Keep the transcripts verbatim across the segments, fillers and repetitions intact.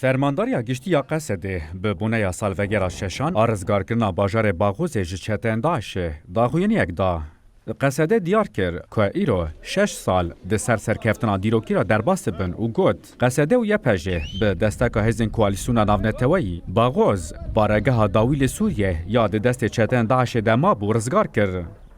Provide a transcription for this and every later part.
Fermandariya Giştî ya Qesedê bi boneya salvegera şeşan a rizgarkirina bajarê Baxozê ji çeteyên DAIŞê daxuyaniyek da. Qesede diyar kir ku îro şeş sal di ser serkeftina dîrokî re derbas dibin û got, Qesede û Y P J bi desteka hêzên koalîsyona navneteweyî Baxoz, baregeha dawî li Sûriyê ya di destê çeteyên DAIŞê de mabû, rizgar kir.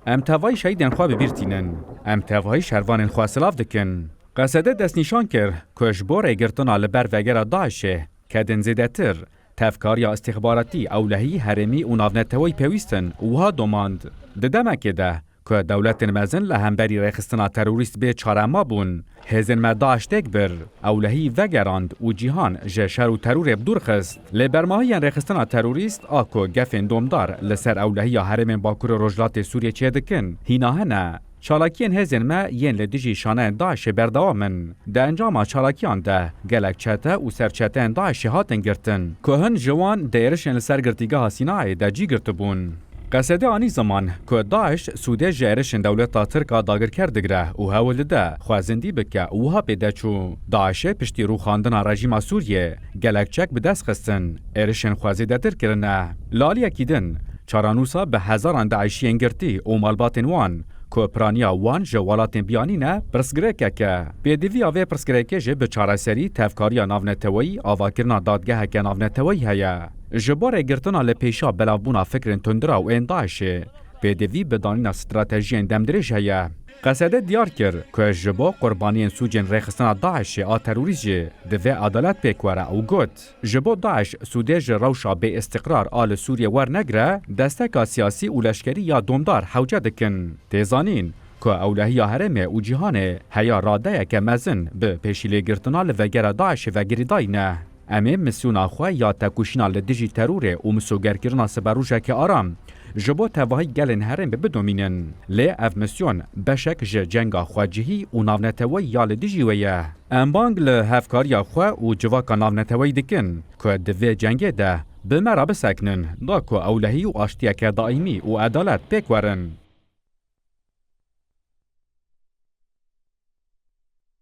Em tevayî şehîdên xwe bi bîr tînin. Em tevayî şervanên xwe silav dikin. Qesede destnîşan kir ku ji bo rêgirtina li ber vegera DAIŞê kedên zêdetir, tevkariya îstîxbaratî, ewlehî, herêmî û navneteweyî pêwîst in û wiha domand, Di demekê de ku dewletên mezin li hemberî rêxistina terorîst bê çare mabûn, hêzên me DAIŞ têk bir, ewlehî vegerand û cîhan ji şer û terorê bi dûr xist. Lê bermahiyên rêxistina terorîst a ku gefên domdar li ser ewlehiya herêmên Bakur û Rojhilatê Sûriyê çêdikin, hîna hene. Çalakiyên hêzên me yên li dijî şaneyên DAIŞê berdewam in. Di encama çalakiyan de gelek çete û serçeteyên DAIŞê hatin girtin, ku hin ji wan di êrişên li ser girtîgeha Sînayê de cî girtibûn. Qesede anî ziman ku DAIŞ sûdê ji êrişên dewleta Tirk a dagirker digire û hewl dide xwe zindî bike û wiha pê de çû, DAIŞê piştî rûxandina rejîma Sûriyê gelek çek bi dest xistin, êrişên xwe zêdetir kirine. Li aliyekî din, çarenûsa bi hezaran DAIŞiyên girtî û malbatên wan ku piraniya wan ji welatên biyanî ne, pirsgirêkek e. Pêdiviya vê pirsgirêkê jî bi çareserî tevkariya navneteweyî, avakirina dadgeheke navneteweyî heye. Ji bo rêgirtina li pêşiya belavbûna fikrên tundrew ên DAIŞê, pêdivî bi danîna stratejiyên demdirêj heye. Qesede diyar kir ku ji bo qurbaniyên sûcên rêxistina DAIŞê a terorîst jî divê edalet pêk were û got, Ji bo DAIŞ sûdê ji rewşa bêîstiqrar a li Sûriyê wernegire, desteka siyasî û leşkerî ya domdar hewce dikin. Tê zanîn ku ewlehiya herêmê û cîhanê heya radeyeke mezin bi pêşîlêgirtina li vegera DAIŞê ve girêdayî ne. Em ê misyona xwe ya tekoşîna li dijî terorê û misogerkirina siberojeke aram ji bo tevahî gelên herêmê bidomînin. Lê ev misyon beşek ji cenga xwecihî û navneteweyî ya li dijî wê ye. Em bang li hevkariya xwe û civaka navneteweyî dikin ku di vê cengê de bi me re bisekinin, da ku ewlehî û aştiyeke daîmî û edalet pêk werin.